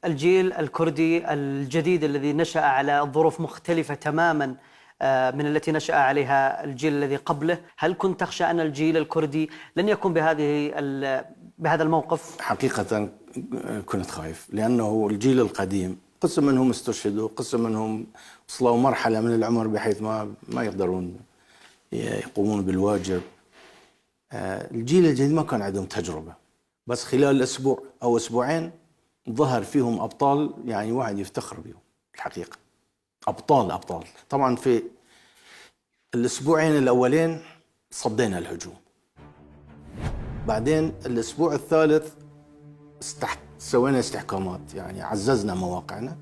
الجيل الكردي الجديد الذي نشأ على ظروف مختلفة تماما من التي نشأ عليها الجيل الذي قبله، هل كنت تخشى أن الجيل الكردي لن يكون بهذا الموقف؟ حقيقة كنت خايف، لأنه الجيل القديم قسم منهم استشهدوا، قسم منهم وصلوا مرحلة من العمر بحيث ما يقدرون يقومون بالواجب. الجيل الجديد ما كان عندهم تجربة، بس خلال أسبوع أو أسبوعين ظهر فيهم أبطال، يعني واحد يفتخر بهم الحقيقة. أبطال. طبعا في الأسبوعين الأولين صدينا الهجوم، بعدين الأسبوع الثالث سوينا استحكامات، يعني عززنا مواقعنا.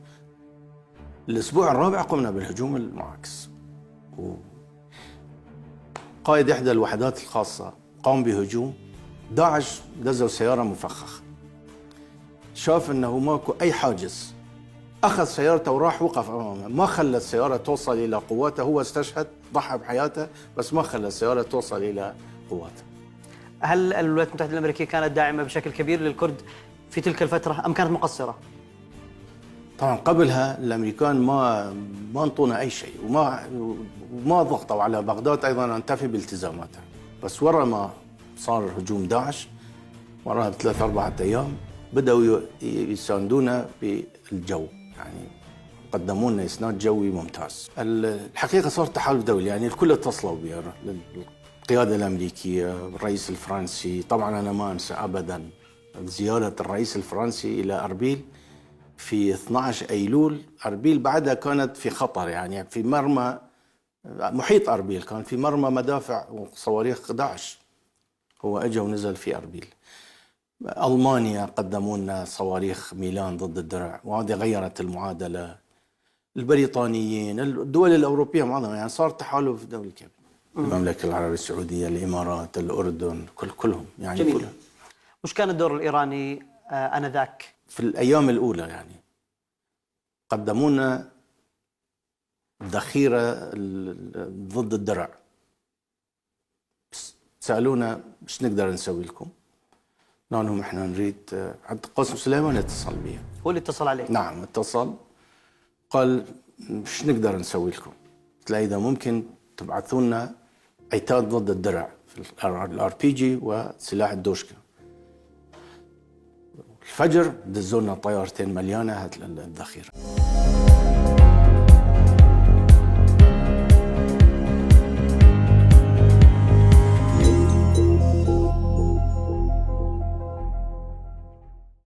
الأسبوع الرابع قمنا بالهجوم المعاكس، قائد إحدى الوحدات الخاصة قام بهجوم. داعش دزوا سيارة مفخخة، شاف أنه ماكو أي حاجز، أخذ سيارته وراح وقف أمامه، ما خلى السيارة توصل إلى قواته. هو استشهد، ضحى بحياته، بس ما خلى السيارة توصل إلى قواته. هل الولايات المتحدة الأمريكية كانت داعمة بشكل كبير للكرد في تلك الفترة أم كانت مقصرة؟ طبعا قبلها الأمريكان ما انطونا أي شيء، وما ضغطوا على بغداد أيضا أن تفي بالتزاماتها. بس ورا ما صار هجوم داعش، وراها بثلاث أربعة أيام بدأوا يساندونا بالجو، يعني قدموا لنا إسناد جوي ممتاز. الحقيقة صار تحالف دولي، يعني الكل اتصلوا بي، القيادة الأمريكية، الرئيس الفرنسي. طبعا أنا ما أنسى أبدا زيارة الرئيس الفرنسي إلى أربيل في 12 أيلول. أربيل بعدها كانت في خطر، يعني في مرمى محيط أربيل، كان في مرمى مدافع وصواريخ داعش. هو أجا ونزل في أربيل. ألمانيا قدموا لنا صواريخ ميلان ضد الدرع، وهذه غيرت المعادلة. البريطانيين، الدول الأوروبية معظمها، يعني صار تحالف دولي كبير. المملكة العربية السعودية، الإمارات، الأردن، كلهم يعني. جميل. كلهم. وش كان الدور الإيراني آنذاك؟ في الأيام الأولى يعني قدموا لنا ذخيرة ضد الدرع، سألونا ايش نقدر نسوي لكم؟ قلنا لهم احنا نريد. عبد القاسم سليمان اتصل بي. هو اللي اتصل عليك؟ نعم اتصل، قال ايش نقدر نسوي لكم؟ قلت له اذا ممكن تبعثوا لنا عتاد ضد الدرع في الار بي جي وسلاح الدوشكا. الفجر دزوا لنا طيارتين مليانه الذخيره.